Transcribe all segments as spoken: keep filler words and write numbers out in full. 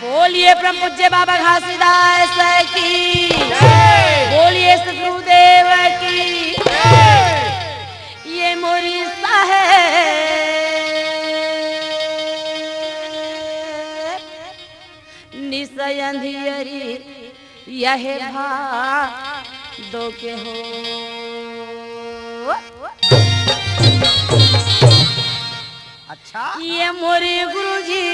बोलिए परम पूज्य बाबा घासीदास की। जय। बोलिए सतगुरुदेव की। जय। ये मोरी साहेब निसय अंधियरी यहे भादो के हो। अच्छा। ये मोरे गुरुजी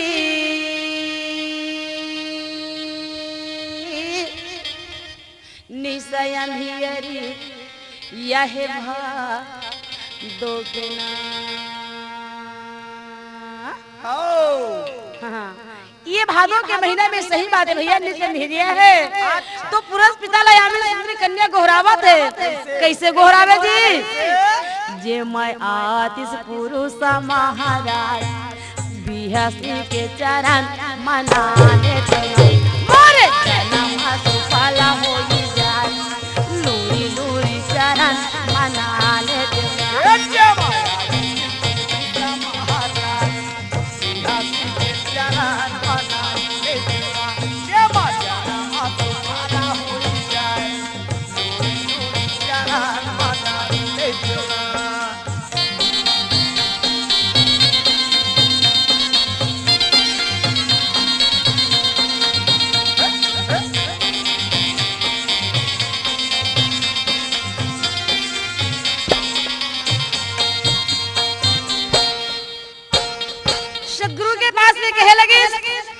निसय अंधियरी यहे भादो के ना। हो। हाँ। ये भादो के महीना में सही बात है भैया, नित अंधेरिया है। अच्छा। तो पुरस पिता ला यामिनी सुंदरी कन्या गोहरावत है। कैसे? कैसे गोहरावे जी? कैसे? जे मैं आतिश पुरुष महाराज बिहसी के चरण मना लेते हैं। मोरे जन्म सुफल होई जाए, लूरी लूरी चरण मना लेते हैं। ए जय माता दी। सतगुरु के पास में कहे लगे,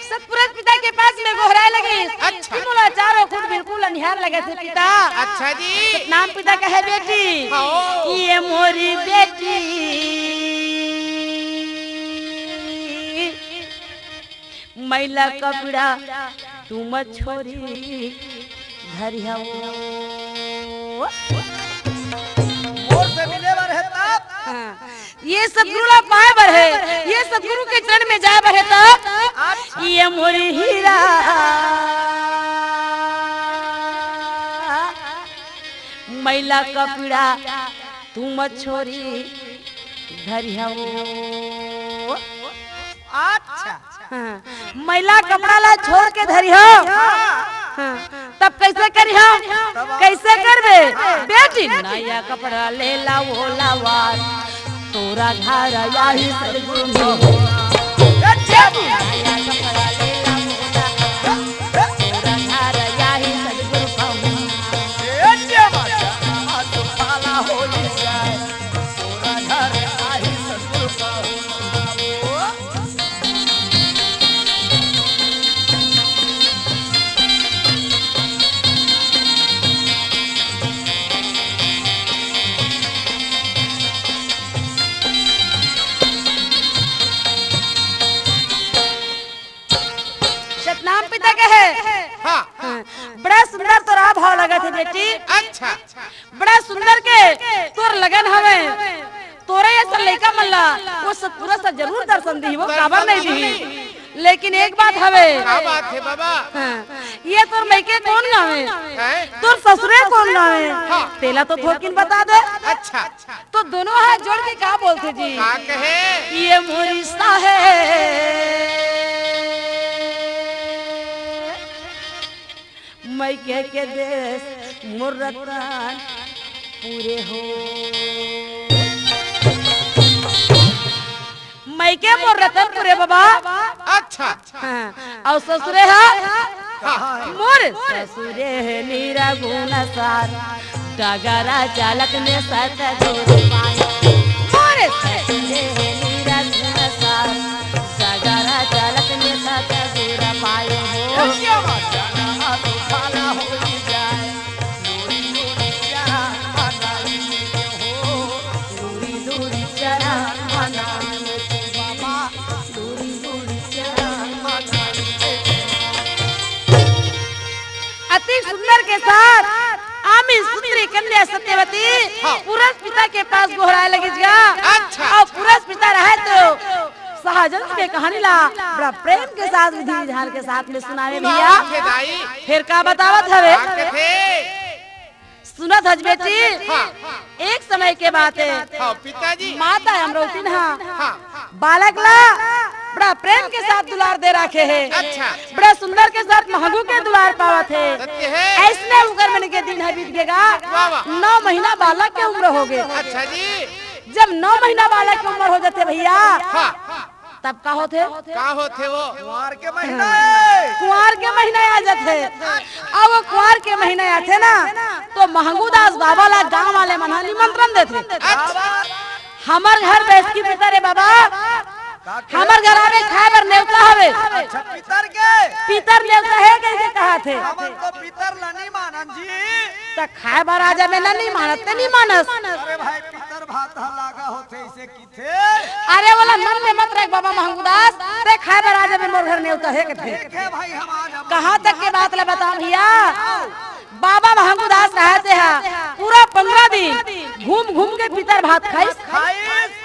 सतपुरुष पिता के पास में गोहराए लगे। अच्छा। कि मोला चारों खुट बिल्कुल अंधियार लगे थे पिता। अच्छा जी। सतनाम पिता कहे, बेटी, हाँ। ये मोरी बेटी, मैला कपड़ा तुम छोरी धरिहवो। मोर से मिले बर है तब। हाँ। ये सतगुरु ला पाए बर है, ये सतगुरु के चरण में जाए बर है तब। अच्छा। ये मोरी हीरा मैला कपड़ा तुम छोरी धरिहवो। अच्छा। हाँ, मैला कपड़ा ला छोड़ के धरिहो। हाँ। हाँ, तब कैसे करिहो? तब कैसे करबे? हाँ। बेटी, नया कपड़ा ले ला, वो लावा, तोरा घर आही सतगुरु में। बेटी, नया कपड़ा ले ला, वो लावा, तोरा घर आही सतगुरु कहूँ। बेटी, माता, आज पाला होई जाए, तोरा घर आही सतगुरु कहूँ। सतनाम पिता कहे। हाँ। हाँ, बड़ा सुंदर तोर हाव भाव लगत हे बेटी। अच्छा। बड़ा सुंदर के तोर लगन हवे। तोरे असन लइका मन ला वो सतपुरुष ह जरूर दर्शन दिही, वो काबर नहीं दिही। लेकिन एक बात हवे। का बात हे बाबा? हाँ, ये तोर मइके कोन गाँव हे? हैं? तोर ससुरे कोन गाँव हे? हाँ। तेला तो थोकिन बता दे। अच्छा। तो दोनों हाथ जोड़ के का बोलथे जी? का कहे? ये मोरी साहेब, मइके के देस मोर रतनपुरे हो। मइके मोर रतनपुरे बाबा। अच्छा। हाँ, अउ ससुरे ह? हाँ। मोर ससुरे हे निरगुन सार, डगरा चालत में सतगुरु पाए। मोर ससुरे हे निरगुन सार, डगरा चालत में सतगुरु पाए हो। अति सुंदर के साथ आमी सुंदरी कन्या सत्यवती हाँ। पुरस पिता के पास गोहराए लगिस गा। अच्छा। अउ पुरस पिता रहे तो सहजन के कहानी ला बड़ा प्रेम के साथ, विधि विधान के साथ में सुनावे भैया। सुनावत हे दाई। फेर का बतावत हवे? का कथे? सुनत हस बेटी? हाँ। एक समय के बात हे। हाँ, पिताजी। माता अमरौती न हाँ। बालक ला बड़ा प्रेम के साथ दुलार दे राखे हे। अच्छा। बड़ा सुंदर के साथ महंगू के दुलार पावत हे। सत्य हे। अइसने उकर मन के दिन ह बीत गे गा। वाह, वाह। नौ महीना बालक के उम्र हो गे। अच्छा जी। जब नौ महीना बालक के उम्र हो जाथे भइया, हाँ। तब का होथे? का होथे वो? कुंवार के महीना हे। कुंवार के महीना आ जाथे। अब वो कुंवार के महीना आथे ना, तो महंगू दास बाबा ला गांव वाले मन ह निमंत्रण देथे। अच्छा। हमर घर बैसकी पितर हे बाबा, का के? हमर घर आवे खाए बर नेवता हवे। अच्छा, पितर के? पितर नेवता हे कहिके कहत हे। हमन तो पितर ला नहीं मानन जी। त खाए बर आ जाबे ना, नहीं मानत ते नहीं मानस। अरे भाई, पितर भात ह लागा होथे, इसे किथे? अरे वाला मन में मत रख बाबा महंगू दास, ते खाए बर आ जाबे मोर घर नेवता हे कथे। ठीक है भाई, हम आ जाबो। कहाँ तक के बात ला बताओ भइया? बाबा महंगू दास रहते हैं, पूरा पंद्रह दिन घूम घूम के पितर भात खाइस। खाइस।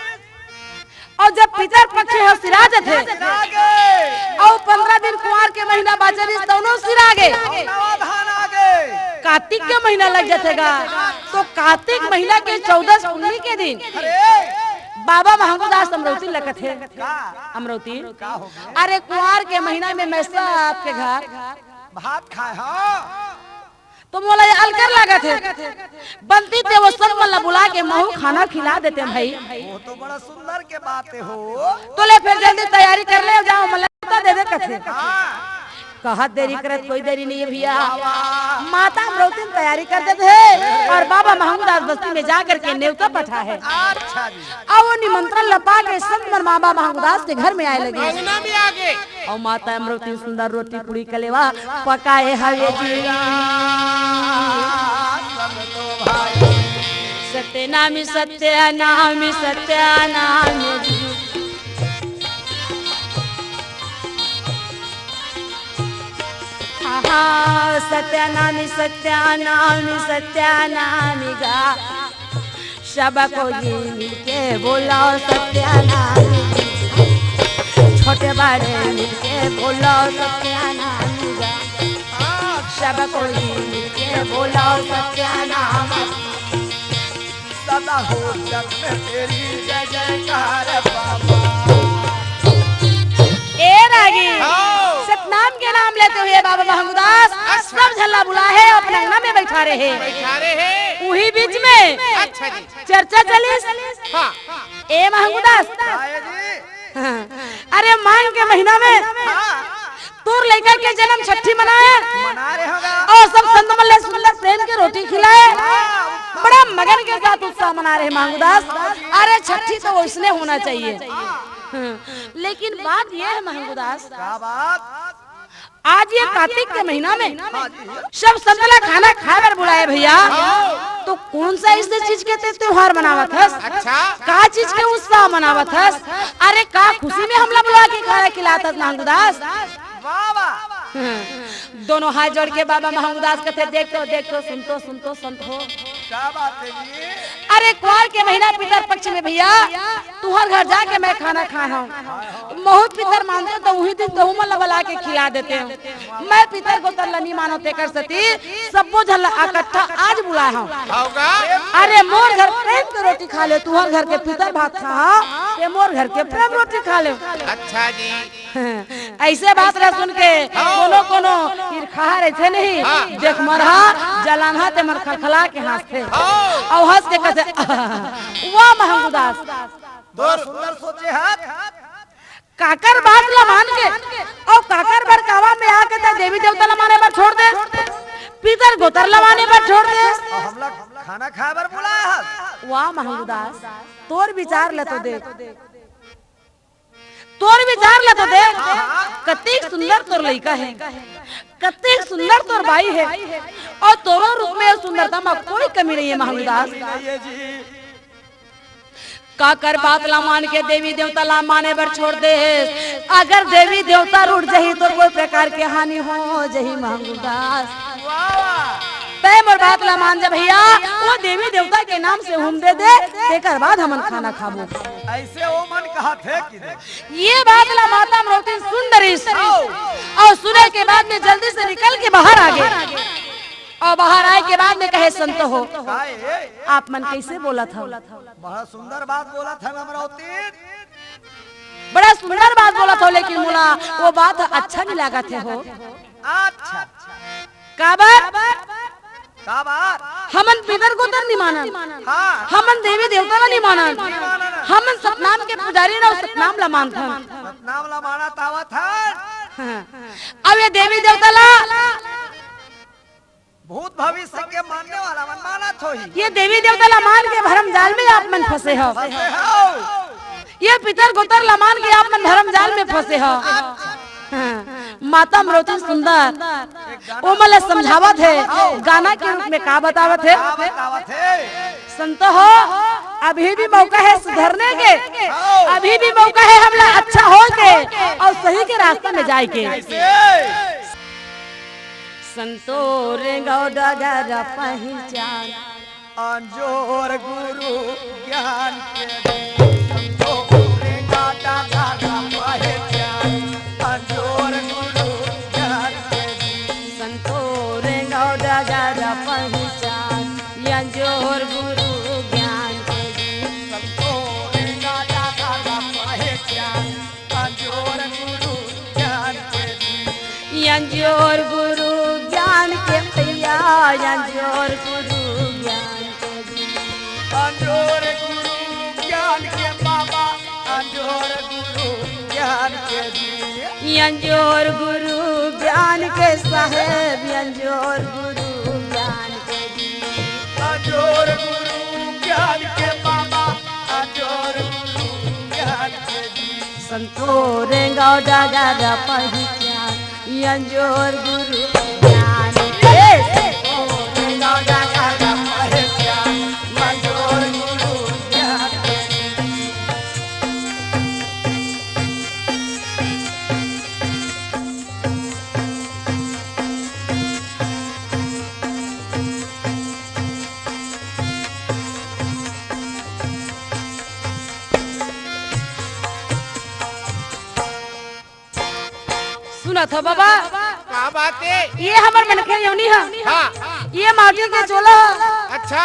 अउ जब पितर पक्ष ह सिरा जथे, सिरा गे। अउ पंद्रह दिन कुंवार के महीना बाचे रिहिस, तउनो सिरा गे। अउ नवा धान आ गे। कातिक के महीना लग जथे गा, तो कातिक महीना के चौदस पुन्नी के दिन अरे। बाबा महंगू दास अमरौती ल कथे। का? अमरौती। का हो गे? अरे कुंवार के महीना में मैं सबके घर भात खाए हंव। तो मोला ये अलकर लागत हे। बनती ते वो संत मन ला बुला के महू खाना खिला देते भाई। वो तो बड़ा सुंदर के बात हे हो। तो ले फिर जल्दी तैयारी कर ले, जाओ मला नेवता दे दे कथे। हाँ। कहत देरी करत कोई देरी नहीं हे भइया। वाह, वाह। माता अमरौती तैयारी कर देथे अउ बाबा महंगू दास बस्ती में जा करके नेवता पठाए हे। अच्छा जी। अउ वो निमंत्रण ल पाके संत मन बाबा महंगू दास के घर में आए लगे। अंगना में आ गे। अउ माता अमरौती सुंदर रोटी पूड़ी कलेवा पकाए हवे जी। सत्यनामी सत्यनामी सत्यनामी जी। आहा, सत्यनामी सत्यनामी सत्यनामी गा। सबको जी मिलके बोलो सत्यानाम। छोटे बड़े मिलके बोलो सत्यानाम। सबको जी मिलके बोलो सत्यानाम। सदा हो जग में तेरी जय जयकार बाबा। ए रागी, हाँ। सतनाम के नाम लेते हुए बाबा महंगुदास सब झन ला बुलाए हे, अपन अंगना में बैठारे हे। बैठारे हे। उही बीच में अच्छा जी। चर्चा चलिस। हाँ। ए महंगुदास। हाँ, ए जी। हाँ। अरे माघ के महीना में हाँ। तोर लइका के जनम छट्ठी मनाए। मना रहे होगा। अउ सब संत मन ले सुंदर प्रेम के रोटी खिलाए। हाँ, उत्साह। बड़ा मगन के साथ उत्साह मना रहे महंगुदास। अरे छट्ठी तो वइसने होना चाहिए। हाँ। हाँ। लेकिन बात ये हे महंगुदास। का बात? आज ये कातिक के महीना में सब संत ला खाना खाए बर बुलाए भइया, तो कौन सा अइसने चीज के ते त्योहार मनावत हस? अच्छा। का चीज के उत्साह मनावत हस? अरे का खुशी में हमला बुला के खाना खिलात हस महंगुदास? वाह, वाह। हम्म। दोनों हाथ जोड़ के बाबा महंगुदास कथे, देख तो, देख तो, सुन तो, सुन तो, संत हो। का बात हे जी? अरे कुंवार के महीना पितर पक्ष में भइया, तुंहर घर जाके मैं खाना खाए हंव। महूं पितर मानतेंव त उही दिन तहूं मन ला बला के खिला देतेंव। मैं पितर गोतर ला नी मानंव, तेकर सेती सब्बो झन ला अकट्ठा आज बुलाए हंव। अरे मोर घर प्रेम के रोटी खा ले, तुंहर घर के पितर भात खा, ते मोर घर के प्रेम रोटी खा ले। अच्छा जी। अइसे बात ला सुन के कोनो कोनो ईरखा रहिथे नहीं, देख मरहा जलानहा ते मन खलखला के हंसथे। अउ हंस के कथे, वाह महंगुदास। बड़ सुंदर सोचे हस। काकर बात ला मान के अउ काकर भड़कावा में आके ते देवी देवता ला माने बर छोड़ दे, पितर गोतर ला माने बर छोड़ दे। अउ हमला खाना खाए बर बुलाए हस। वाह महंगुदास, तोर विचार ला तो देख। तोर विचार ला तो देख, कतेक सुंदर तोर लइका हे, कतेक सुंदर तोर बाई हे, अउ तोरो रूप में सुंदरता में कोई कमी नहीं हे महंगुदास। काकर बात ला मान के देवी देवता ला माने बर छोड़ दे। अगर देवी देवता रूठ जही तो कोई प्रकार के हानि हो जही महंगुदास। तय मोर बात ला मान जा भइया, वो देवी देवता के नाम से हूम दे दे, तेकर बाद हमन खाना खाबो। अइसे ओ मन कहत हे कि ये बात ला माता अमरौती सुन डरिस। अउ सुने के बाद में जल्दी से निकल के बाहर आ गे। अउ बाहर आए के बाद में कहे, संत हो, आप मन कइसे बोलत हव? बड़ा सुंदर बात बोलत हन अमरौती। बड़ा सुंदर बात बोलत हो, लेकिन मोला वो बात अच्छा नहीं लागत हे हो। अच्छा। काबर? काबर? हमन पितर गोतर नहीं मानन। हाँ। हमन देवी देवता ला नहीं मानन। नहीं मानन। हमन सतनाम के पुजारी ला, सतनाम ला मानथन। सतनाम ला मानत आवत हन। हाँ। अब ये देवी देवता ला भूत भविष्य के मानने वाला मन मानत होही। ये देवी देवता ला मान के भरम जाल में आप मन फंसे हो। फंसे हो। ये पितर गोतर ला मान के आप मन भरम जाल में फंसे हो। हाँ। माता अमरौती सुंदर ओमन ला समझावत हे, गाना के रूप में का बतावत हे? का बतावत हे? संतो हो, अभी भी मौका हे सुधरने के, अभी भी मौका हे हमला अच्छा होय के अउ सही के रास्ता में जाय के। कैसे? संतो रेंगव डगर पहिचान। अंजोर गुरु ज्ञान के दे। संतो रेंगव डगर पहिचान। अंजोर गुरु ज्ञान के दे। संतो रेंगव डगर पहिचान। अंजोर गुरु ज्ञान के दे। संतो रेंगव डगर पहिचान। अंजोर गुरु ज्ञान के दे। अंजोर गुरु ज्ञान के भैया, अंजोर गुरु ज्ञान के दे। अंजोर गुरु ज्ञान के बाबा, अंजोर गुरु ज्ञान के दे। अंजोर गुरु ज्ञान के साहेब, अंजोर गुरु ज्ञान के दे। अंजोर गुरु ज्ञान के बाबा, अंजोर गुरु ज्ञान के दे। संतो रेंगव डगर पहिचान, अंजोर गुरु ज्ञान के। संतो रेंगव डगर पहिचान, अंजोर गुरु ज्ञान के। सुनत हो बाबा? का बात हे? ये हमर मनखे योनी ह। हाँ। ये माटी के चोला ह। अच्छा।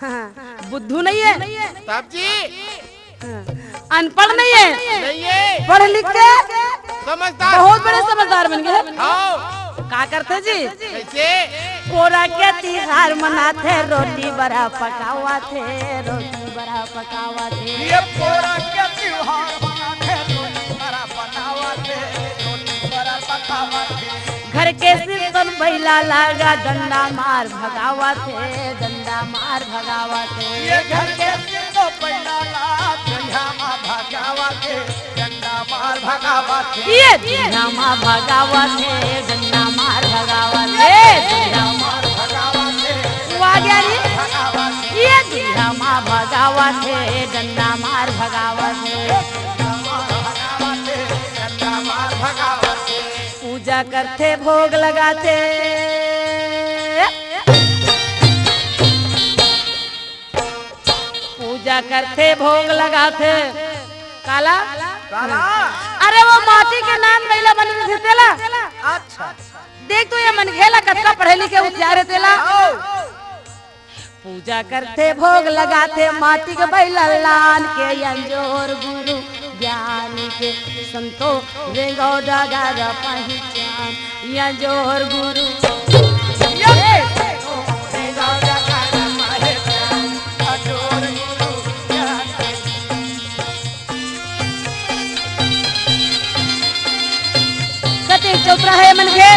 हाँ, बुद्धू नहीं हे। तब जी? हाँ, अनपढ़ नहीं हे। नहीं हे। पढ़ लिख के समझदार। बहुत बड़े समझदार बन गे। हाँ। का करथे जी? कैसे? पोरा के तिहार मनाथे, रोटी बरा पकावथे, रोटी बरा पकावथे। ये पोरा के तिहार मनाथे, रोटी बरा बनावथे, रोटी बरा पकावथे। घर के सिरतोन बइला लागा, डंडा मार भगावथे, डंडा मार भगावथे। ये घर के सिरतोन बइला लागा, डंडा मार भगावथे, डंडा मार भगावथे। ये डंडा मार भगावथे, डंडा मार भगावथे, डंडा मार भगावथे। वाह ज्ञानी। ये डंडा मार भगावथे, डंडा मार भगावथे। पूजा करथे, भोग लगाथे। पूजा करथे, भोग लगाथे। काला? काला? अरे वो माटी के नान बइला बने रहिथे तेला। अच्छा। देख तो ये मनखे ला कतका पढ़े लिखे हुसियार हे तेला। आओ। पूजा करथे, भोग लगाथे, माटी के बइला लान के, अंजोर गुरु ज्ञान के। संतो रेंगव डगर पहिचान, अंजोर गुरु। कतेक चौतरा हे मनखे,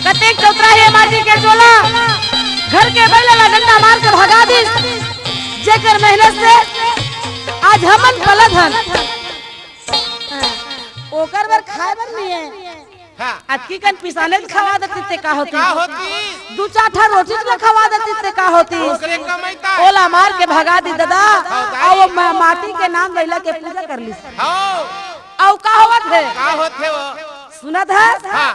कतेक चौतरा हे माटी के चोला, घर के बइला ला डंडा मार के भगा दिस, जेकर मेहनत से आज हमन पलत हन, ओकर बर खाए बर नहीं हे। हाँ। अतकी कन पिसाने ल खवा देतिस ते का होतिस? का होतिस? दू चार ठा रोटी ल खवा देतिस ते का होतिस? ओकरे कमाई ता। ओला मार के भगा दिस ददा। हाँ, दाई। अउ वो मा-, माटी के नान बइला के पूजा कर लिस। हाँ। अउ का होवत हे? का होत हे वो? सुनत हस? हाँ।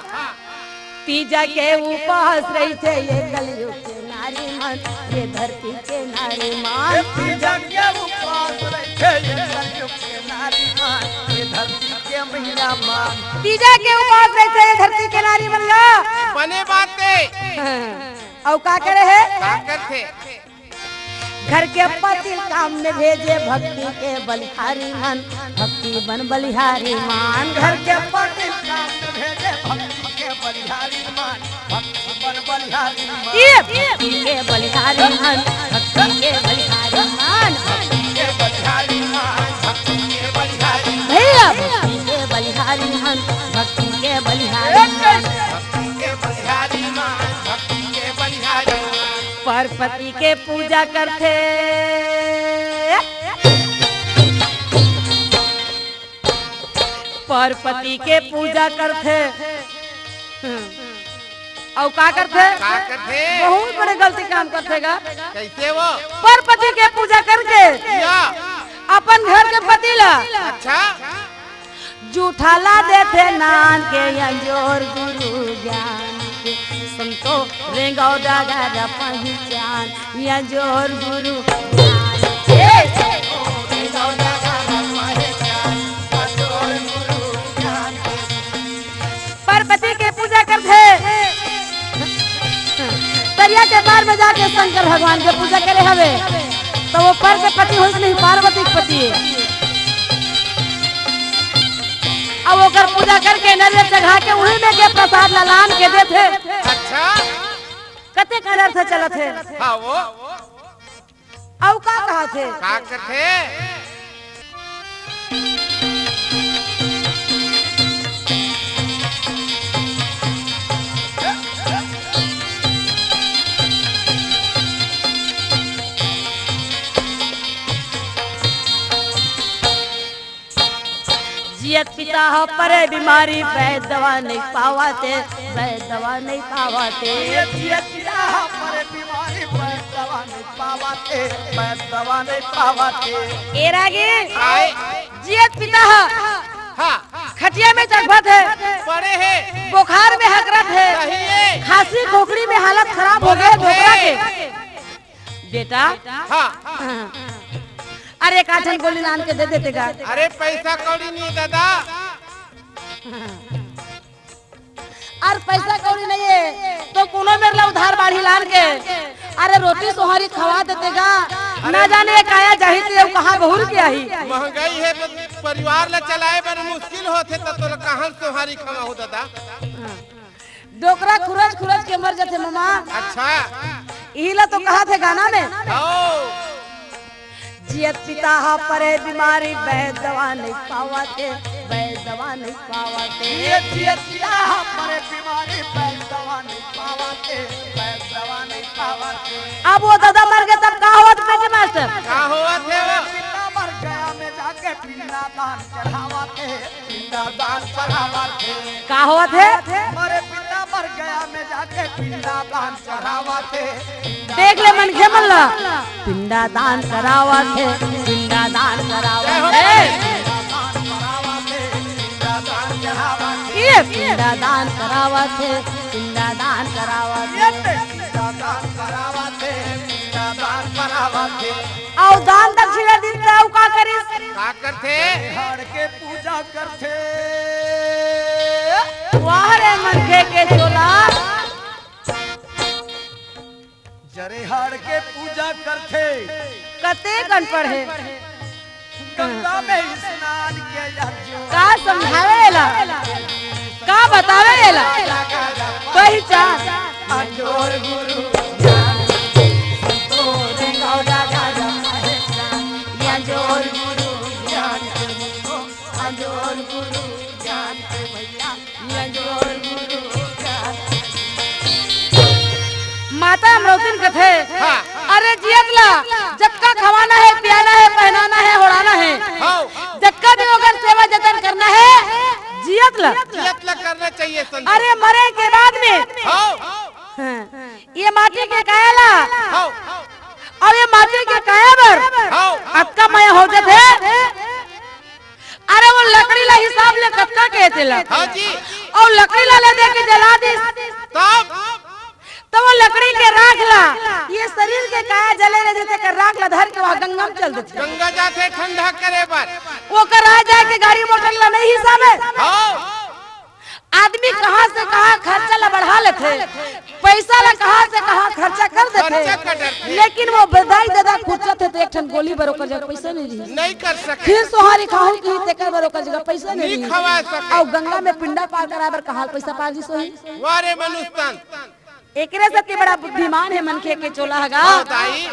तीजा के उपास रहिथे ये कलयुग के नारी मन, ये धरती के नारी मन। तीजा के उपास रहिथे ये कलयुग के नारी मन, ये धरती के मइया मन। तीजा के उपास रहिथे ये धरती के नारी मन ला। बने बात हे। हाँ। अउ का करे हे? का करथे? घर के पति ल काम में भेजे भक्ति के बलिहारी मन, भक्ति बन बलिहारी मन। घर के पति ल काम में भेजे भक्ति के बलिहारी मन, भक्ति बन बलिहारी मन। ये भक्ति के बलिहारी मन, भक्ति के बलिहारी मन, भक्ति के बलिहारी मन, भक्ति के बलिहारी मन। भैया भक्ति के बलिहारी मन, भक्ति के बलिहारी मन। भक्ति के बलिहारी मन, भक्ति के बलिहारी मन। परपति के पूजा करथे, परपति के पूजा करथे। हम्म। अउ का करथे? का करथे? बहुत बड़े गलती काम करथे गा। कइसे वो? परपति के पूजा करके या। अपन घर के पति ला अच्छा। जूठा ला देथे नान के, अंजोर गुरु ज्ञान के, संतो रेंगौ डगर पहिचान, अंजोर गुरु ज्ञान के। परपति के पूजा करथे। तरिया के पार में जाके शंकर भगवान के पूजा करे हवे, त वो परपति होइस नहीं, पार्वती के पति। अब ओकर पूजा करके नरियर चढ़ा के उही में के प्रसाद ला लान के देथे। अच्छा। कतेक अनर्थ चलत हे। हाँ वो। अउ का कहत हे? का कथे? जियत पिता ह परे बीमारी, वैद दवा नइ पावत हे, वैद दवा नइ पावत हे। ये जियत पिता ह परे बीमारी, वैद दवा नइ पावत हे, वैद दवा नइ पावत हे। ए रागी, आय। जियत पिता ह हाँ। खटिया में चढ़त हे, पड़े हे। बुखार में हकरत हे, सही हे। खांसी खोखड़ी में हालत खराब हो गे हे बोलत हे। डोकरा के। बेटा। हाँ। हाँ। अरे, एक आध झन गोली लान के दे देते गा। अरे, पैसा कौड़ी नहीं दादा। अरे, पैसा कौड़ी नहीं हे, तो कोनो मेर ला उधार बाढ़ी लान के, अरे, रोटी सोहारी खवा देते गा। ना जाने ये काया जाही ते अउ कहाँ बहुर के आही। महंगाई हे, तो परिवार ला चलाए बर मुश्किल होथे, त तोला कहाँ सोहारी खवाहूँ दादा? हाँ। डोकरा खुरच खुरच के मर जथे ममा। अच्छा। इही ला तो कहत हे गाना में। हौ। जियत पिता ह परे बीमारी, वैद दवा नइ पावत हे, वैद दवा नइ पावत हे। ये जियत पिता ह परे बीमारी, वैद दवा नइ पावत हे, वैद दवा नइ पावत हे। अब वो दादा मर गे तब का होवत हे बेटे मास्टर? का होवत हे वो? पिता मर गया में जाके पिंडा दान चढ़ावत हे। पिंडा दान चढ़ावत हे। का होवत हे? मरे पिता मर गया में जाके पिंडा दान चढ़ावत हे। देख ले मनखे मन ला। पिंडा दान करावत हे, पिंडा दान करावत हे। ये पिंडा दान करावत हे, पिंडा दान करावत हे। अउ दान दक्षिणा दिन त अउ का करिस? का करथे? हड़ के पूजा करथे। वाह रे मनखे के चोला। जरे हड़ के पूजा करथे। कतेक अनपढ़ हे। गंगा में स्नान के अर्जुन। का समझावे एला? का बतावे एला? पहिचान। अंजोर गुरु ज्ञान। अंजोर गुरु ज्ञान। अंजोर गुरु ज्ञान। माता अमरौतिन कथे, हाँ। अरे जियत ला जतका खवाना हे, पियाना हे, पहनाना हे, ओढ़ाना हे, हाँ। जतका भी ओकर सेवा जतन करना हे, जियत ला। जियत ला करना चाहिए संत। अरे मरे के बाद में, हाँ। हाँ। ये माटी के काया ला, हाँ। अउ ये माटी के काया बर, हाँ। अतका मया हो जथे। अरे वो लकड़ी ला हिसाब ले कतका कहे तेला। हाँ जी। अउ लकड़ी ला ले दे के जला दिस। तब? तो वो लकड़ी के राख ला, ये शरीर के काया जले रहिथे, तेकर राख ला धर के वहाँ गंगा में चल देथे। गंगा जाथे ठंडा करे बर। ओकर आ जाए के गाड़ी मोटर ला नहीं हिसाबे। हाँ। आदमी कहाँ से कहाँ खर्चा ला बढ़ा लेथे, पैसा ला कहाँ से कहाँ खर्चा कर देथे, खर्चा कर देथे। लेकिन वो बधाई ददा खुर्चत हे तो एक ठन गोली बर ओकर जगह पैसा नहीं रही। नहीं कर सके। फिर सोहारी खाहूं कि तेकर बर ओकर जगह पैसा नहीं नहीं रही। खवा सके। अउ गंगा में पिंडा पार कराए बर कहाँ ले पैसा पार जी सोही। वाह रे मनुष्य तन। एकरे सेती बड़ा बुद्धिमान हे मनखे के चोला हगा। हाँ, दाई।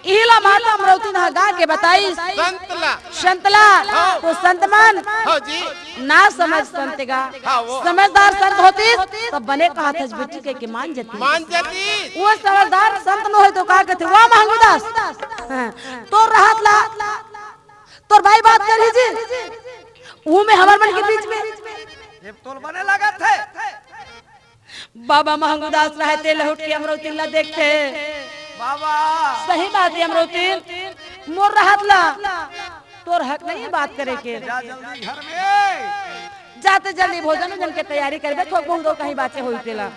इही ला माता अमरौती न गा के बताइस। संत ला। संत ला। हाँ। तो संत मन हाँ जी। ना समझ संत गा। हाँ, वो। समझदार संत होतिस, तो बने कहत हस बेटी के, के मान जतिस। मान जतिस। वो समझदार संत नो होय तो का कहते, "वाह महंगूदास, हाँ, तोर रहत ला, तोर बाई बात करही जी, वो में हमर मन के बीच में।" ये तोल बने लगत हे। बाबा महंगूदास रहते लहुट के अमरौतिन ला देखते। बाबा। सही बात हे अमरौतिन, मोर रहत ला तोर हक नहीं बात करे के। जा जल्दी घर में। जाते जल्दी भोजन उजन के तैयारी करबे, थोक बहुत और कहीं बाचे होई तेला।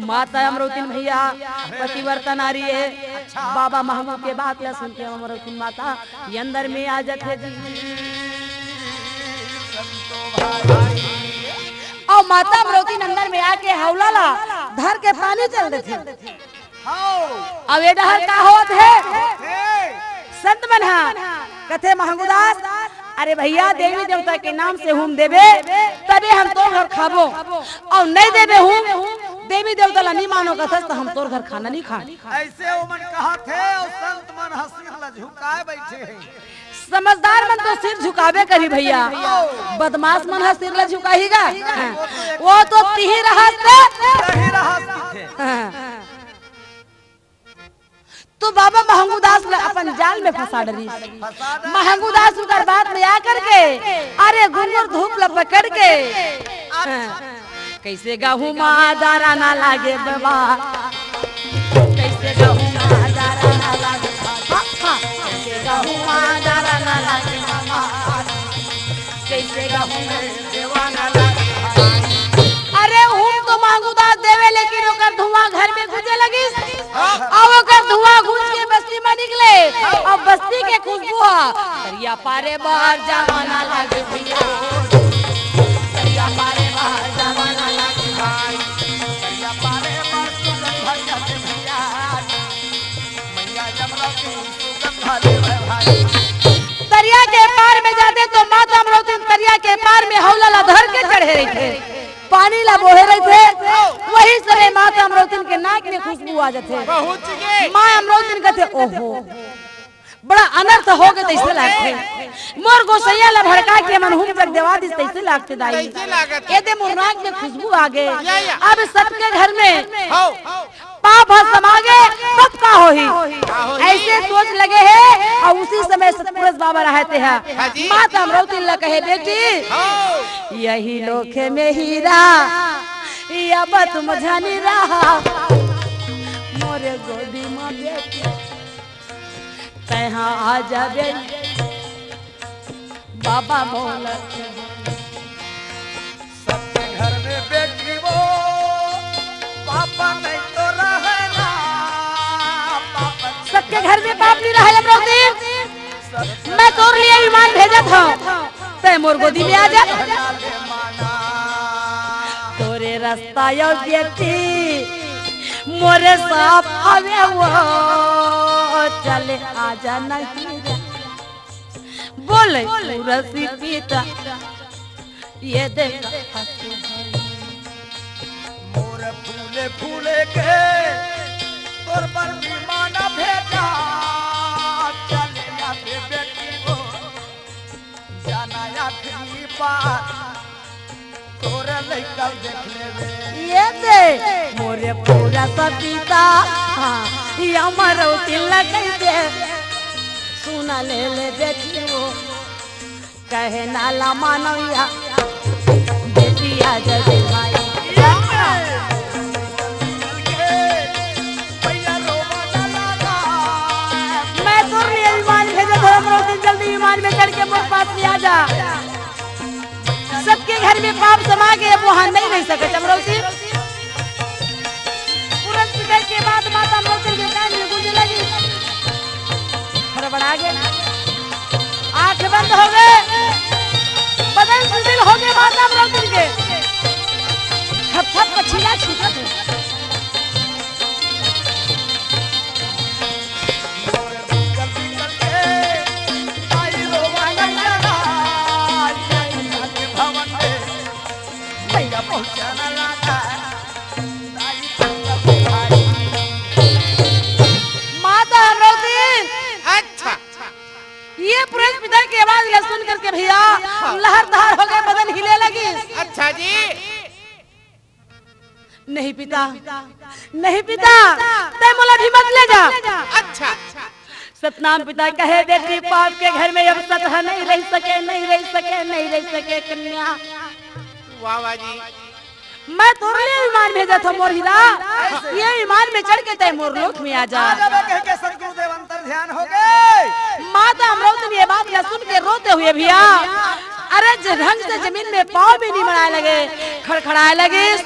माता अमरौतिन भैया पतिव्रता नारी हे। अच्छा। बाबा महंगू के बात ला सुन के अमरौतिन माता ये अंदर में आ जाथे जी। अउ माता अमरौतिन अंदर में आके हौला ला धर के पानी चल देथे। हाँ। अब ये डहर का होत हे? हे। संत मन हा कथे, "महंगूदास, अरे भैया, देवी देवता के नाम से हूम देबे, तबे हम तोर घर खाबो, अउ नहीं देबे हूम, देवी देवता ला नहीं मानो कथस, तो हम तोर घर खाना नहीं खान।" ऐसे ओमन कहत हे, अउ संत मन ह सिर ला झुकाए बैठे हे। समझदार मन तो सिर झुकाबे करही भैया, बदमाश मन ह सिर ला झुकाही गा। वो तो तिही रहस ते। तिही रहस ते। हाँ। तो बाबा महंगूदास ला अपन जाल में फंसा डरिस। फंसा डरिस। महंगूदास उकर बात में आ करके, अरे गुंगुर धूप ला पकड़ के, हाँ। कैसे गहूं मा दारा ना लागे बाबा, कैसे गहूं मा दारा ना लागे बाबा, कैसे गहूं मा दारा ना लागे बाबा, कैसे गहूं मा देवा ना लागे बाबा। अरे हूम तो महंगूदास देवे, लेकिन ओकर धुआं घर में घुसे लगिस। अब ओकर धुआं घुस के बस्ती में निकले, अब बस्ती के खुशबू ह। तरिया पारे बाहर जमाना लागे भैया, तरिया पारे बाहर जमाना लागे भाई, तरिया पारे बाहर सुगंध भर जाते भैया, मैया जमरा की सुगंध ले भाई। तरिया के पार में जाते तो माता अमरौतिन तरिया के पार में हौला ला धर के चढ़े रहिथे। पानी ला बोहे रहिथे, वही समय माता अमरौतिन के नाक में खुशबू आ जाथे। पहुंच गे। माँ अमरौतिन कथे, "ओहो, बड़ा अनर्थ हो गे, तैसे लागथे। मोर गोसैया ला भड़का के मन हूम जग देवा दिस, तैसे लागथे दाई। तैसे लागत। एदे मोर नाक में खुशबू आ गे। या, या। अब सबके घर में हो। पाप ह समा गे, तब का होही?" का होही? ऐसे सोच लगे हे, अउ उसी समय सतपुरुष बाबा रहते हैं। हाँ जी। माता अमरौतिन ला कहे, "बेटी, हाँ। यही लोके में हीरा, ये अब तुम झनी रहा, मोरे गोदी में बेटी, तैहा आ जाबे।" बाबा मोला सबके घर में बेटी वो पापा नहीं तो रहे ना, पापा सबके घर में पाप नहीं रहे, अमरौतिन। मैं तोर लिए विमान भेजत हूँ, तै मोर गोदी में आ जा। तोरे रास्ता यो बेटी मोरे साफ आवे वो, चले आजा नहीं रे। बोले पूरा सी पीता, ये देख मोर फूले फूले के तोर पर विमान भेजा, चले आबे बेटी वो, जाना आखिरी बार। तोरे लइका देख लेबे। ये दे मोरे पूरा सतीता, हाँ, ये अमरौतिन लगई दे। सुना ले ले बेटी वो, कहे ना ला मानविया, बेटी आ जा दे भाई। ये दे। मैं तोर लिए विमान भेजे, धर्म रोशन जल्दी विमान में चढ़ के मोर पास में आ जा। सबके घर में पाप समा गए, अब वहां नहीं रह सके। अमरौती तुरंत सुबह के बाद माता अमरौती के कान में गूंजने लगी, हड़बड़ा गए, आंख बंद हो गए, बदन शिथिल हो गए माता अमरौती के। छिला छूटत हे। माता अमरौती। अच्छा। ये पुरहित पिता के आवाज ला सुन करके भैया, हाँ। लहर तहर हो गए, बदन हिले लगिस। अच्छा जी। नहीं पिता, नहीं पिता, तैं मोला भी मत ले जा। अच्छा। सतनाम पिता कहे, बेटी, पाप के घर में अब सत ह नहीं रह सके, नहीं रह सके, नहीं रह सके कन्या। वाह, वाह जी। मैं तोर लिए विमान भेजत हों मोर हीरा, ये विमान में चढ़ के तैं मोर लोक में आ जा। आ जाबे कह के सतगुरुदेव अंतर ध्यान हो गए। माता अमरौती ये बात ला सुन के रोते हुए भैया, अरे, ज-, ढंग से जमीन में पाँव भी नहीं मड़ाए लगे, खड़खड़ाए लगिस।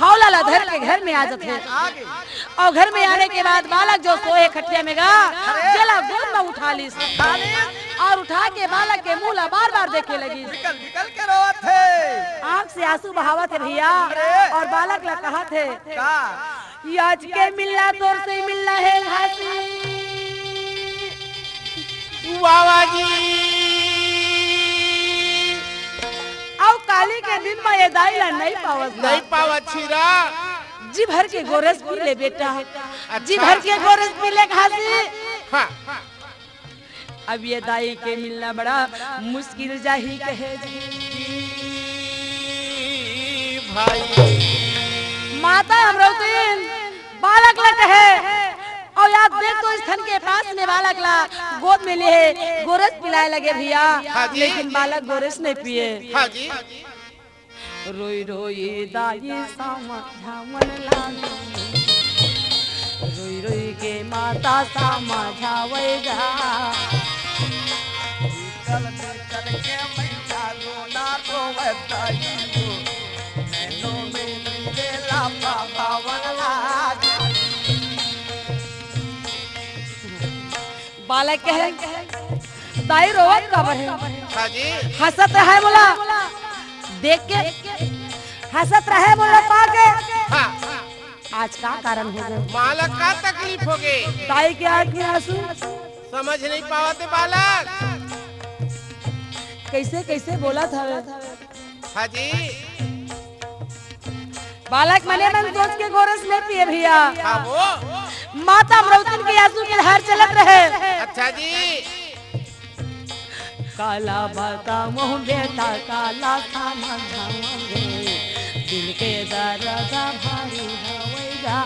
हौला ला धर के घर में आ जथे। अउ घर में आने के बाद बालक जो सोए खटिया में गा, जेला गोद में उठा लिस। अउ उठा के बालक के मुंह ला बार-बार देखे लगिस। निकल, निकल के रोवत हे। आंख से आंसू बहावत हे भैया। अरे। अउ बालक ला कहत हे, का? ये आज के मिलना तोर से मिलना हे घासी। वाह, वाह जी। अउ काली के दिन में ये दाई ला नहीं पावत। नहीं पावत छिरा। जी भर के गोरस पी ले बेटा। अच्छा। जी भर के गोरस पी ले घासी। हाँ। अब ये दाई के मिलना बड़ा मुश्किल जाही कहे जी। भाई। माता अमरौतीन बालक ला कहे, अउ याद देख तो इस थन के पास में बालक ला गोद में ले हे, गोरस पिलाए लगे भैया, हाँ जी। लेकिन बालक गोरस नहीं पिए। हाँ जी। रोई रोई दाई समझावन लागे, रोई रोई के माता समझावेगा। निकल निकल के मैया रोना रोवे दाई हो, नैनो में नीले लापा पावन लागे। बालक कहे, दाई रोवत काबर हे? हाँ जी। हंसत रहे मोला देख के, हंसत रहे मोला पा के। हाँ। आज का कारण हो गए? बालक का तकलीफ हो गए? दाई के आंख में आंसू। समझ नहीं पावत हे बालक। कैसे कैसे बोलत हवे? हाँ जी। बालक मने मन सोच के गोरस नहीं पिए भैया। हाँ वो। माता अमरौतीन के आंसू के धार चलत रहे। अच्छा जी। काला बतावं बेटा, काला समझावं रे, दिल के दर्द भारी हवैगा।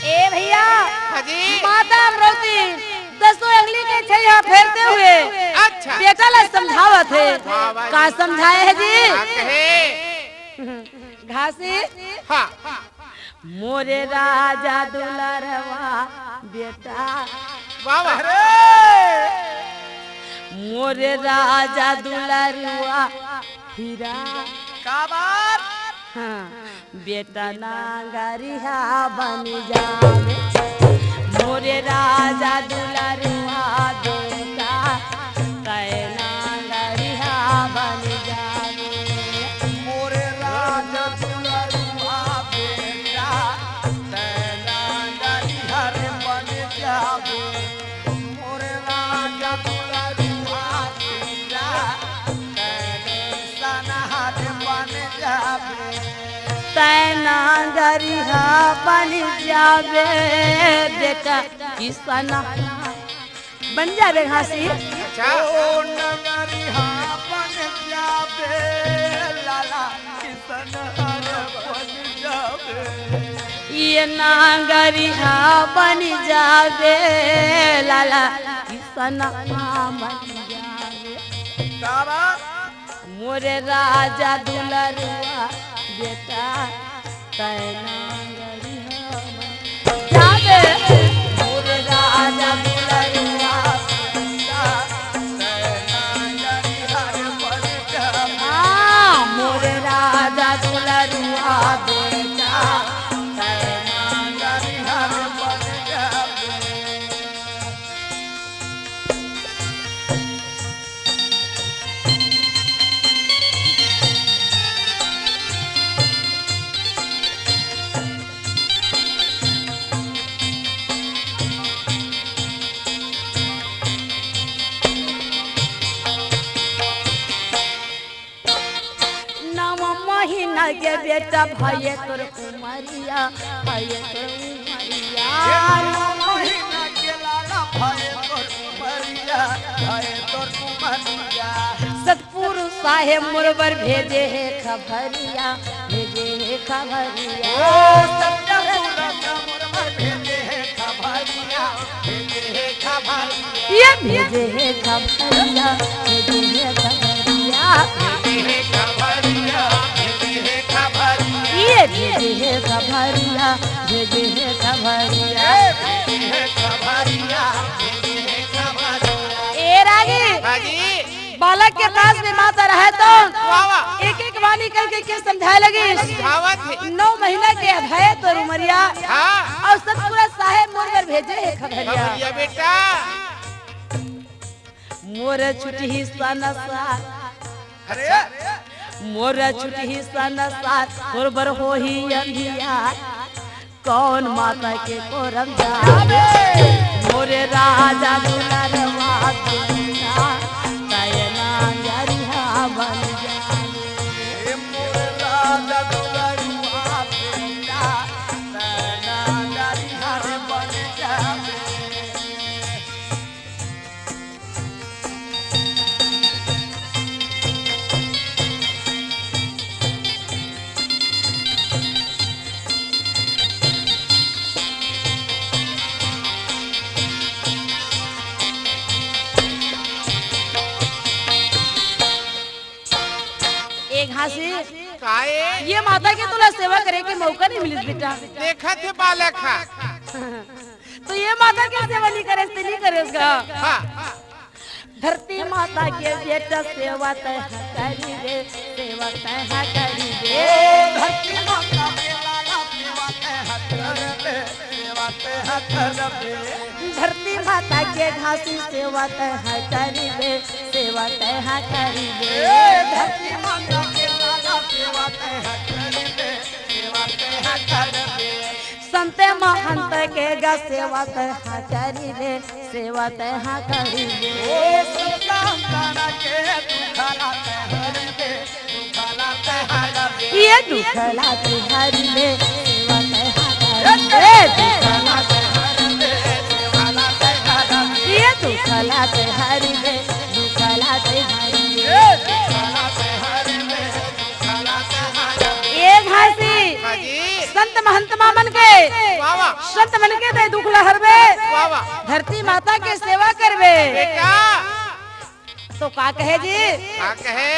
ए भैया, हाँ जी। माता अमरौतीन दसों अंगली के छैया फेरते हुए अच्छा। बेटा ला समझावत हे। वाह, वाह। का समझाए हे जी? का कहे? घासी। हाँ। मोरे राजा दुलरवा बेटा। वाह, वाह। अरे! मोरे राजा दुलरवा हीरा। का बात? हाँ। बेटा नांगरिहा बन जावे, मोरे राजा दुलरुआ बेटा, तै नांगरिहा बन जावे। मोरे राजा दुलरुआ बेटा, तै नांगरिहा रे बन जावे। मोरे राजा दुलरुआ बेटा, तै नांगरिहा बन जावे। तै नांगरिहा बन जाबे बेटा किसनहा बन जाबे घासी। अच्छा। ओ नांगरिहा बन जाबे लाला किसनहा बन जाबे। ये नांगरिहा बन जाबे लाला किसनहा बन जाबे। का बात? मोरे राजा दुलरुआ बेटा, तै नांगरिहा बन जाबे। मोरे राजा दुलरुआ बेटा, तै नांगरिहा बन जाबे। महीना के बेटा भये तोर उमरिया, भये तोर उमरिया। ए नौ महीना के लाला भये तोर उमरिया, भये तोर उमरिया। सतपुर साहेब मोर बर भेजे हे खबरिया, भेजे हे खबरिया। ओ सतपुर साहेब मोर बर भेजे हे खबरिया, भेजे हे खबरिया। ये भेजे हे खबरिया, भेजे हे खबरिया। भेजे हे खबरिया, भेजे हे खबरिया। ये भेजे हे खबरिया, भेजे हे खबरिया। ए भेजे हे खबरिया, भेजे हे खबरिया। ए रागी, हाँ जी। बालक के पास में माता रहे तो वाह, वाह। एक एक वाणी करके के समझाए लगी। समझावत हे। नौ महीना के भये तोर उमरिया। हाँ। अउ सतपुर साहेब मोर बर भेजे हे खबरिया। खबरिया बेटा। मोर छुटही सन साथ। अरे। मोर छुटही सन साथ, तोर बर होही अंधियार। कौन माता के कोरम जावे? मोरे राजा दुलरवा दुनिया, तय नांगरिहा बन जावे। ए मोरे राजा दुलरवा दुनिया, तय नांगरिहा बन जावे। ए घासी, काए? ये माता के तोला सेवा करे के मौका नहीं मिलिस बेटा। देखत हे बालक हा। तो ये माता के सेवा नहीं करेस, ते नहीं करेस गा। हाँ। धरती माता के बेटा सेवा तैं हा करी रे, सेवा तैं हा करी रे। धरती माता के लाला सेवा तैं हा करबे, सेवा तैं हा करबे। धरती माता के घासी सेवा तैं हा करी रे, सेवा तैं हा करी रे। ए, धरती माता के लाला सेवा तैं हा करी रे, सेवा तैं हा करबे। संत महंत के गा सेवा तैं हा करी रे, सेवा तैं हा करी रे। ओ संत महंत के दुखला तैं हरी रे, दुखला तैं हरी रे। ये दुखला तैं हरी रे, सेवा तैं हा करी रे। दुखला तैं हरी रे, सेवा तैं हरी रे। ये दुखला तैं हरी रे, दुखला तैं हरी रे। ए घासी, हाँ जी। संत महंत मामन के, वाह, वाह। संत मन के तैं दुख ला हरबे, वाह, वाह। धरती माता के सेवा करबे। बेटा। तो का कहे जी? का कहे?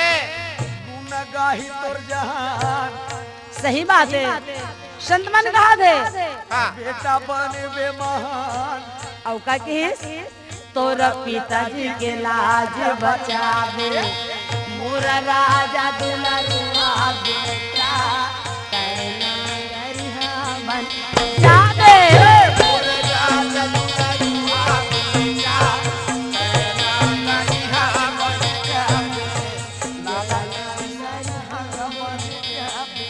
गुण गाही तोर जहान। सही बात हे। संत मन कहा थे। हाँ। बेटा बनबे महान। अउ का कहिस? तोर पिताजी के लाज बचाबे, मोर राजा दुलरुआ बेटा, तैं नांगरिहा बन जाबे। मोर राजा दुलरुआ बेटा, तैं नांगरिहा बन जाबे। लाला नांगरिहा बन जाबे।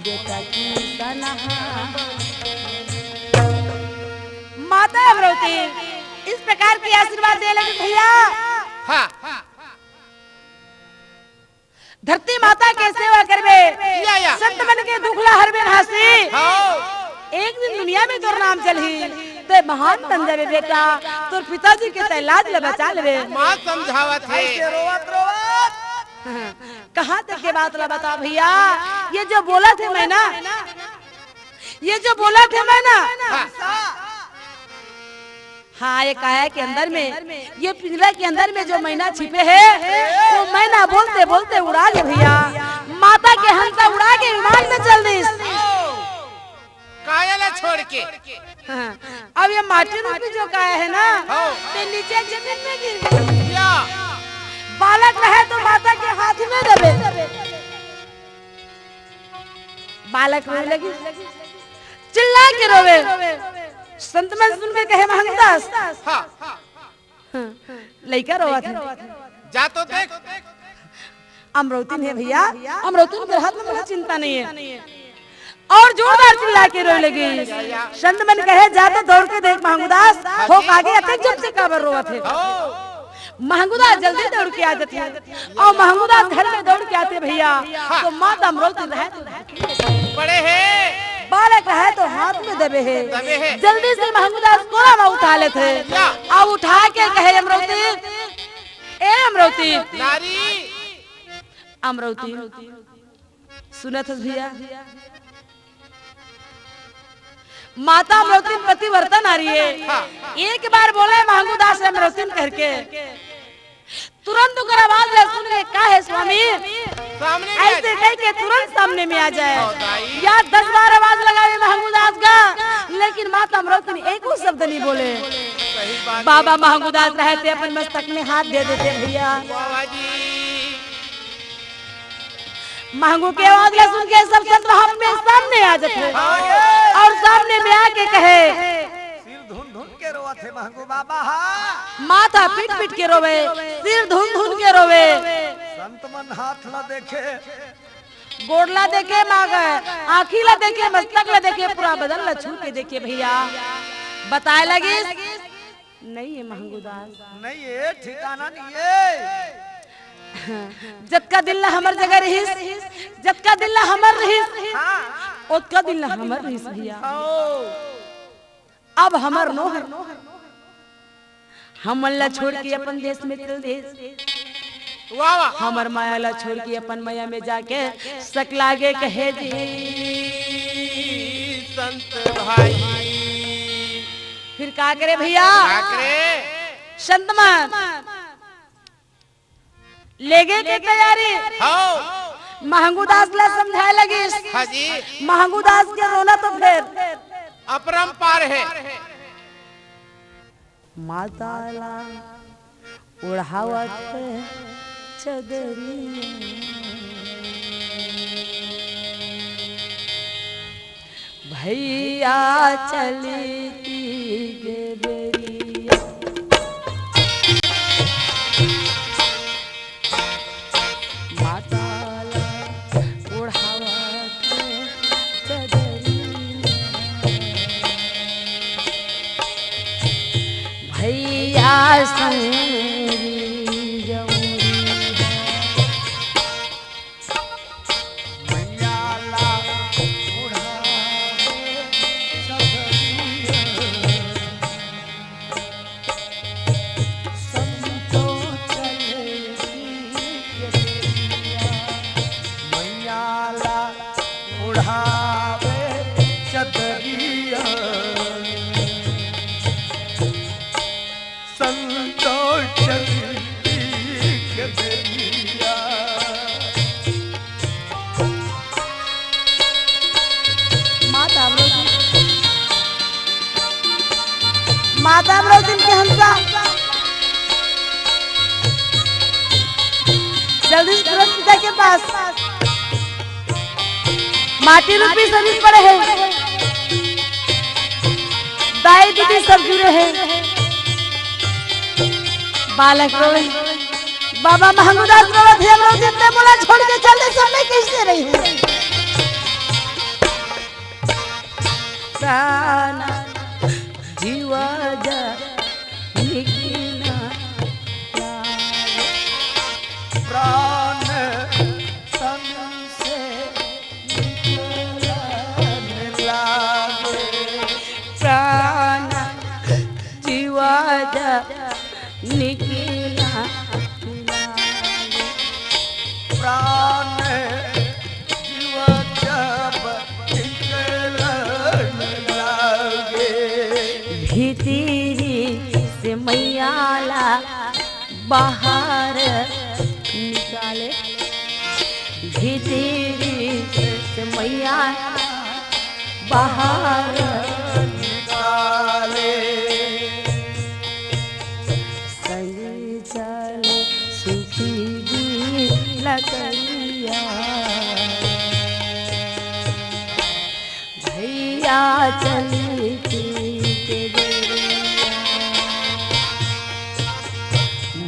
बेटा की तनहा। माता अमरौती इस प्रकार के आशीर्वाद दे लगी भैया। हाँ। धरती माता के सेवा करबे, या, या। संत मन के दुख ला हरबे घासी। हाँ। एक दिन दुनिया में तोर नाम चलही, तैं महान बन जाबे बेटा, तोर पिताजी के तैं लाज ला बचा लेबे। माँ समझावत हे। ऐसे रोवत रोवत। हाँ। कहाँ तक के बात ला बता भैया, ये जो बोलत हे मैना, ये जो बोलत हे मैना, हाँ। हाँ, ये काया के अंदर में, ये पिंजरा के अंदर में जो मैना छिपे हे, वो मैना बोलते बोलते उड़ा गे भैया, माता के हंसा उड़ा के विमान में चल दिस। काया ला छोड़ के। हाँ, अब ये माटी रूपी जो काया हे ना, हाँ। ते नीचे जमीन में गिर गे। या। बालक रहे तो माता के हाथ में देबे। बालक रोए लगिस, चिल्ला के रोवे। संत मन सुन के कहे, महंगदास, हाँ। हाँ, लइका रोवत हे। जा तो देख। अमरौती में हे भैया, अमरौती में तेरे हाथ में मुझे चिंता नहीं है। अउ जोरदार चिल्ला के रोए लगिस। संत मन कहे, जा तो दौड़ के देख महंगुदास, हो कागे अतेक जब से काबर रोवत हे। महंगुदास जल्दी दौड़ के आ जाथे अउ महंगुदास घर में दौड़ जाथे भैया, हाँ। तो माता अमरौती रहे तो पड़े हे। बालक रहे तो हाथ में दबे हे। दबे हे। जल्दी से महंगू दास कोरा में उठा लेथे। या। अउ उठा के कहे, "अमरौती, ए अमरौती।" नारी। अमरौती। सुनत हस भैया? माता अमरौती पतिव्रता नारी हे। हाँ। एक बार बोले महंगू दास अमरौती करके, तुरंत ओकर आवाज ला सुन के, "का हे स्वामी?" सामने में आ ऐसे कह के तुरंत सामने में आ जाए। हाँ, दाई। या दस बार आवाज लगावे महंगू दास का, लेकिन माता अमरौती एको शब्द नहीं बोले। सही बात बाबा है। महंगू दास रहते अपन मस्तक में हाथ दे देथे भैया। बाबा जी। महंगू के आवाज ला सुन के सब संत वहां में सामने आ जाथे। हाँ। अउ सामने में आके कहे, सिर धुन धुन के रोवत हे महंगू बाबा हा। माथा पीट पीट के रोवे, सिर धुन धुन के रोवे। संत मन हाथ ला देखे, गोड़ ला देखे, मांग, आँखी ला देखे, मस्तक ला देखे, पूरा बदन ला छू के देखे भैया। बताए लगिस, "नहीं हे महंगू दास।" नहीं हे, ठिकाना नहीं हे। जतका दिन ला हमर जगह रहिस, जतका दिन ला हमर रहिस, हाँ। ओतका दिन ला हमर रहिस भैया। आओ। अब हमर नोहर, हमन ला छोड़ के अपन देश में चल देस। वाह, वाह। हमर माया ला छोड़ के अपन माया में जाके सकलागे कहे जी। संत भाई। फिर का करे भैया? का करे? संत मन लेगे के तैयारी। हाँ। महंगू दास ला समझाए लगिस। हाँ जी। महंगू दास के रोना तो फेर अपरंपार हे। माता ला ओढ़ावत चदरिया। भैया चली की गे बेरिया। माता ला ओढ़ावत चदरिया। भैया संगी जमुरिया। मैया ला ओढ़ावे चदरिया। संतो चले की केसरिया। मैया ला ओढ़ावे चदरिया। संतो चली के बेरिया। माता अमरौती, माता अमरौती के हंसा। जल्दी से तुरंत पिता के पास। माटी रूपी सरीर पड़े हे। दाई दीदी सब जुड़े हे। बालक रोवे। बाबा महंगू दास रोवत हे, हम लोग जितने बोला छोड़ के चल दे, सब में कैसे रही हूँ। प्राण जीवा जा निकला। प्राण तन से निकलन लागे। प्राण जीवा जा निकला। प्राण जीवा जब निकलन लागे। भीतरी से मैया ला बाहर निकाले। भीतरी से मैया बाहर निकाले। संग चले सुखी जी लकड़िया। भैया चली के बेरिया।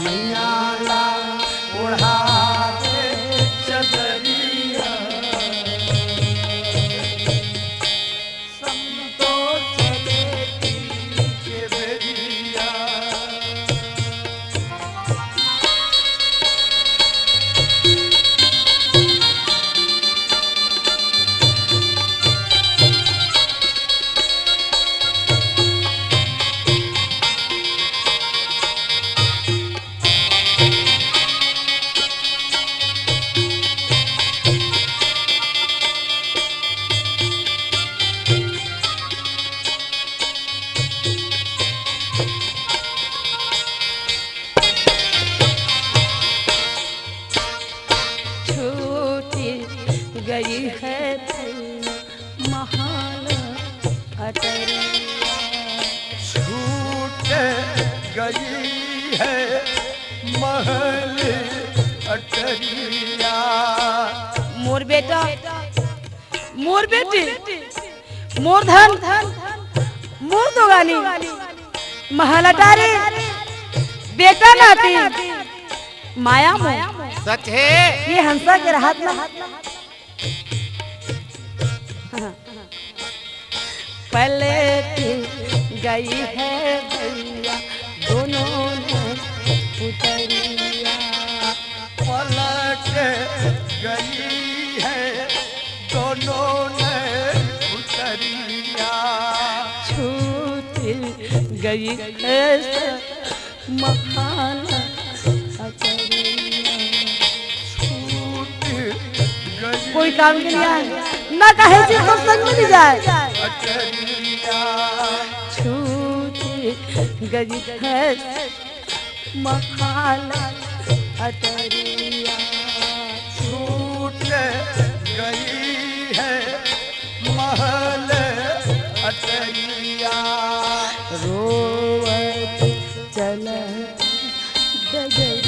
मैया ला ओढ़ा दे चदरिया। संतो चले की के बेरिया। गई है भैया महाल अटरिया। छूट गई है महल अटरिया। मोर बेटा, मोर बेटी, मोर धन, मोर दोगानी, महल अटारी, बेटा नाती, माया मोर। सच हे। ये हंसा के रहत ना। पलट गई है भैया दोनों ने पुतरिया। पलट गई है दोनों ने पुतरिया। छूट गई है स-, महान अटरिया। छूट गई कोई काम के नहीं आए, ना कहे जी तो संग में नहीं जाए। अटरिया। छूट गई है मखाल अटरिया। छूट गई है महल अटरिया। रोवत चल डगरिया।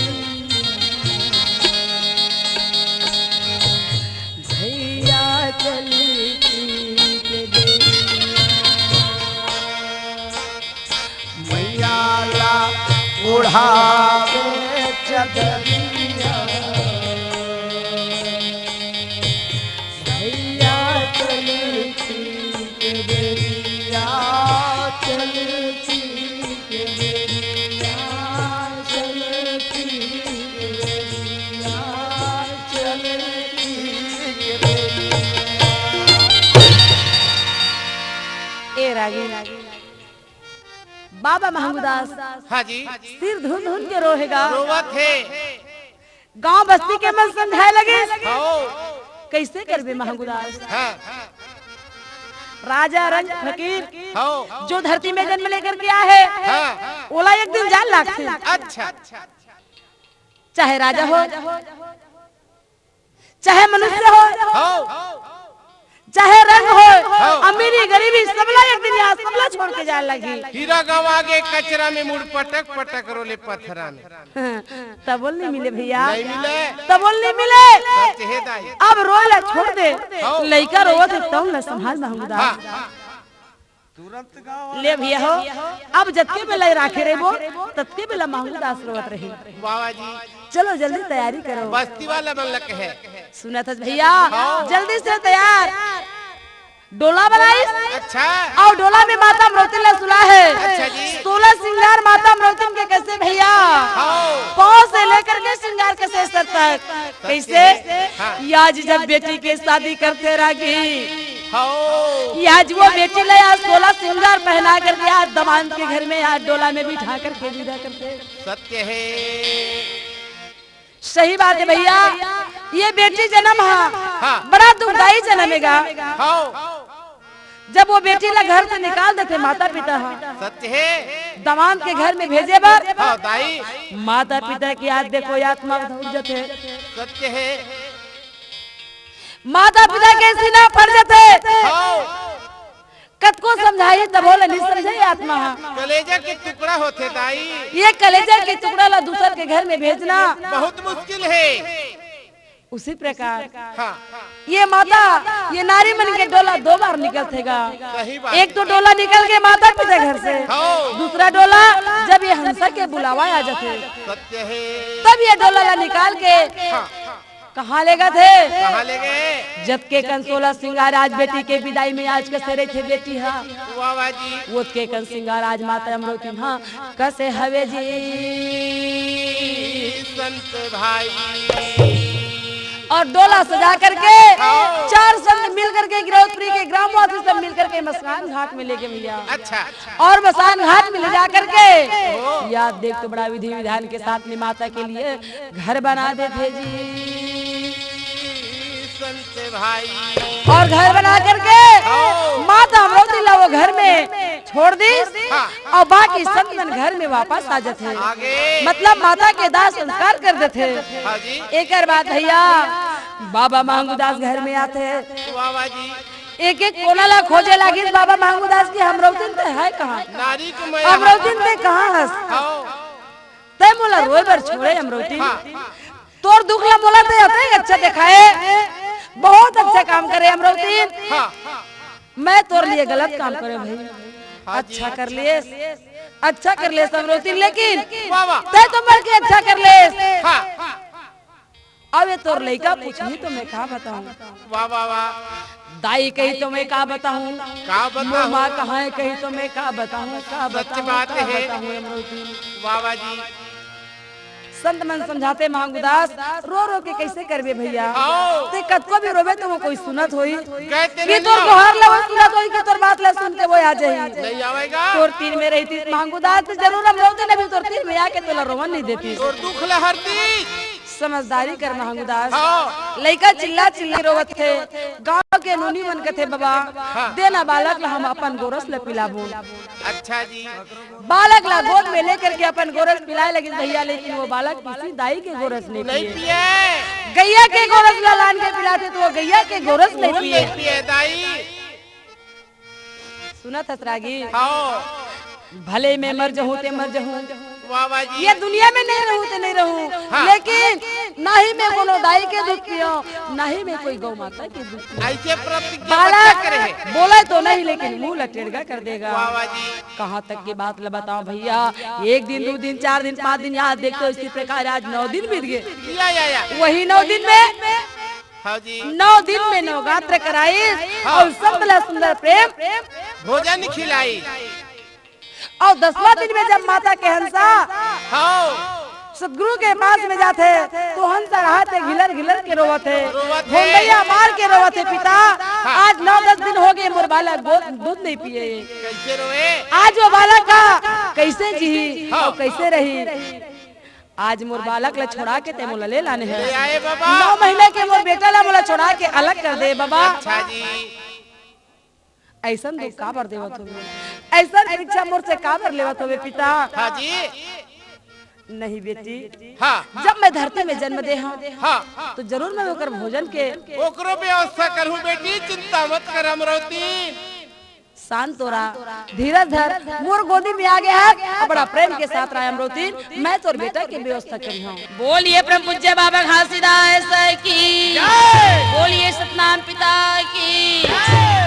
भैया चली के बेरिया। मैया ला ओढ़ावे चदरिया। भैया चली के बेरिया, चली के बेरिया, चली के बेरिया, चली के बेरिया। ए रागी, बाबा महंगूदास हाँ जी। सिर धुन धुन के रोहेगा। रोवत हे। गांव बस्ती के मन समझाए लगे। हाँ। कैसे करबे महंगूदास? हाँ। राजा रंग फकीर हाँ। जो धरती में जन्म लेकर के आए हे, हाँ। ओला एक दिन जान लागथे। अच्छा। चाहे राजा हो, चाहे मनुष्य हो, हो। चाहे रंग हो, हो। अमीरी गरीबी सबला एक दिन यहाँ सबला छोड़ के जाए लगी। हीरा गंवा गे कचरा में मुड़ पटक पटक रोले पथरा में। तब बोल नहीं मिले भैया। नहीं मिले। तब बोल नहीं मिले। सच हे दाई। अब रोए ला छोड़ दे। हो। लइका रोवत हे तौन ला संभाल महंगूदास। हाँ। तुरंत गाँव ले भैया हो, अब जतके बेला राखे रहिबो, ततके बेला महंगूदास रोवत रही। बाबा जी। चलो जल्दी तैयारी करो। बस्ती वाला मन लग है। सुनत हस भैया, हाँ। जल्दी से तैयार। डोला बनाइस। अच्छा। अउ डोला में माता अमरौतिन ला सुला हे। अच्छा जी। सोलह सिंगार माता अमरौतिन के कइसे भैया? हाँ। पाँव से लेकर के सिंगार के सेसर तक। कइसे? हाँ। याज जब बेटी के शादी करथे रागी। हाँ। याज वो बेटी ला याज सोलह सिंगार पहना करके याज दमांद के घर में याज डोला में बिठा करके विदा करथे। सत्य हे। सही बात हे भैया, ये बेटी जनम हा, हाँ। बड़ा दुखदाई जनम हे गा। हाँ। जब वो बेटी ला घर से निकाल देथे माता पिता हा, सत्य हे। दमांद के घर में भेजे बर, हाँ, दाई। माता पिता के याद देखो, आत्मा उठ जाथे। सत्य हे। माता पिता के सीना फट जाथे। हाँ। कतको समझाही तभो ला नहीं समझे आत्मा हा। कलेजा के टुकड़ा होथे दाई। ये कलेजा के टुकड़ा ला दूसर के घर में भेजना बहुत मुश्किल हे। उसी प्रकार हाँ। ये माता, ये नारी मन के डोला दो बार निकलथे गा। सही बात। एक तो डोला निकल के माता पिता घर से, हाँ। दूसरा डोला जब ये हंसा के बुलावा आ जाथे, सत्य हे। तब ये डोला ला निकाल के हाँ। कहाँ लेगथे? कहाँ लेगे? जतके कन सोलह सिंगार आज बेटी के विदाई में आज कसे रहिथे बेटी हा। वाह, वाह जी। ओतके कन सिंगार आज माता अमरौतिन हा कसे हवे जी। संत भाई। अउ डोला सजा करके हाँ। चार संत मिल करके गिरौदपुरी के ग्रामवासी सब मिल करके मसान घाट में लेगे भैया। अच्छा। अउ मसान घाट में ले जा करके ओहो। याद देख तो बड़ा विधि विधान के साथ में माता के लिए घर बना देथे जी। संत भाई। अउ घर बना करके हाँ। माता अमरौतिन ला वो घर में छोड़ दिस हाँ। अउ बाकी संत मन घर में वापस आ जाथे। आगे। मतलब माता के दाह संस्कार कर देथे। हाँ जी। एकर बाद भैया बाबा मांगूदास घर में आथे। वाह, वाह जी। एक एक कोना ला खोजे लागिस बाबा मांगूदास कि हमरौतिन ते है कहाँ? नारी के मया। हमरौतिन ते कहाँ हस? हव। तैं मोला रोए बर छोड़े हमरौतिन। हाँ। तोर दुख ला मोला ते अतेक अच्छा देखाए। बहुत अच्छा काम करे हमरौतिन। हाँ। मैं तोर लिए गलत काम करे भाई। हाँ जी। अच्छा कर लेस, अच्छा कर लेस हमरौतिन, लेकिन वाह, वाह। तैं तो मर के अच्छा कर लेस। हाँ। अब ये तोर लइका पूछही तो मैं का बताहूँ? वाह, वाह, वाह। दाई कही तो मैं का बताहूँ? का बताहूँ? मोर माँ कहाँ है कही तो मैं का बताहूँ? का सच बताहूँ, बात का है। बताहूँ हमरौतिन? वाह, वाह जी। संत मन समझाथे मांगूदास, रो रो के कइसे करबे भइया? हव। ते कतको भी रोबे तो वो कोई सुनत होही? गए ते कि नहीं तोर ना। गोहार ला वो सुनत होही कि तोर बात ला सुन के वो आ जाही? नहीं आवेगा। तोर तीर में रहितिस मांगूदास, त जरूर हमरौतिन अभी तोर तीर में आके तोला रोवन नहीं देतिस। तोर दुख ला हरतिस। समझदारी कर मांगूदास। हव। लइका चिल्ला चिल्ला रोवत हे। गांव के नोनी मन कथे, "बाबा, हाँ। देना बालक ला हम अपन गोरस ला पिलाबो।" अच्छा जी। बालक ला गोद में लेकर के अपन गोरस पिलाए लगिस भइया, लेकिन वो बालक किसी दाई के गोरस नहीं नहीं पिए। पिए। गइया के गोरस ला लान के पिलाथे तो वो गइया के गोरस नहीं पिए। नहीं पिए दाई। सुनत हस रागी? हव। भले मैं मर जहूँ ते मर जहूँ। वाह, वाह जी। ये दुनिया में नहीं रहूँ ते नहीं रहूँ, हाँ। लेकिन ना ही मैं कोनो दाई के दूध पियौं, ना ही मैं कोई गौ माता के दूध पियौं। ऐसे प्रतिज्ञा बालक बच्चा करे है। बोले तो नहीं, लेकिन मुंह ला टेढ़ा कर देगा। वाह, वाह जी। कहाँ तक की बात ला बताओ भइया, एक दिन, दू दिन, चार दिन, पाँच दिन, याद देखते हो इसी प्रकार आज नौ दिन बीत गए। या, या, या। वही नौ दिन में हाँ जी। नौ दिन में नवरात्र कराइस हाँ। अउ संत ला सुंदर प्रेम भोजन खिलाई। अउ दसवां दिन में जब माता के हंसा हाँ। सतगुरु के पास में जाथे, तो हंसा राहत हे, घिलर घिलर के रोवत हे, रोवत हे। भोंदैया मार के रोवत हे, "पिता, हाँ। आज नौ दस दिन हो गए, मोर बालक गोद दूध नहीं पिए।" कैसे रोए? आज वो बालक का कैसे जी हाँ। अउ कैसे रही? आज मोर बालक ला छोड़ा के ते मोला ले लाने हे। ले आए बाबा। नौ महीना के मोर बेटा ला मोला छोड़ा के अलग कर दे बाबा। अच्छा जी। ऐसन दुख काबर देवत होवे? ऐसन परीक्षा मोर से काबर लेवत होवे पिता? हाँ जी। नहीं बेटी, हाँ। जब मैं धरती में जन्म दे हूँ, हाँ। तो जरूर मैं ओकर भोजन के ओकरो व्यवस्था करहूँ बेटी, चिंता मत कर हमरौतिन। शांत हो रहा, धीरज धर, मोर गोदी में आ गया है, बड़ा प्रेम के साथ रहा हमरौतिन, मैं तोर बेटा के व्यवस्था करी हूँ। बोलिए परम पूज्य बाबा घासीदास की। जय। बोलिए सतनाम पिता की। जय।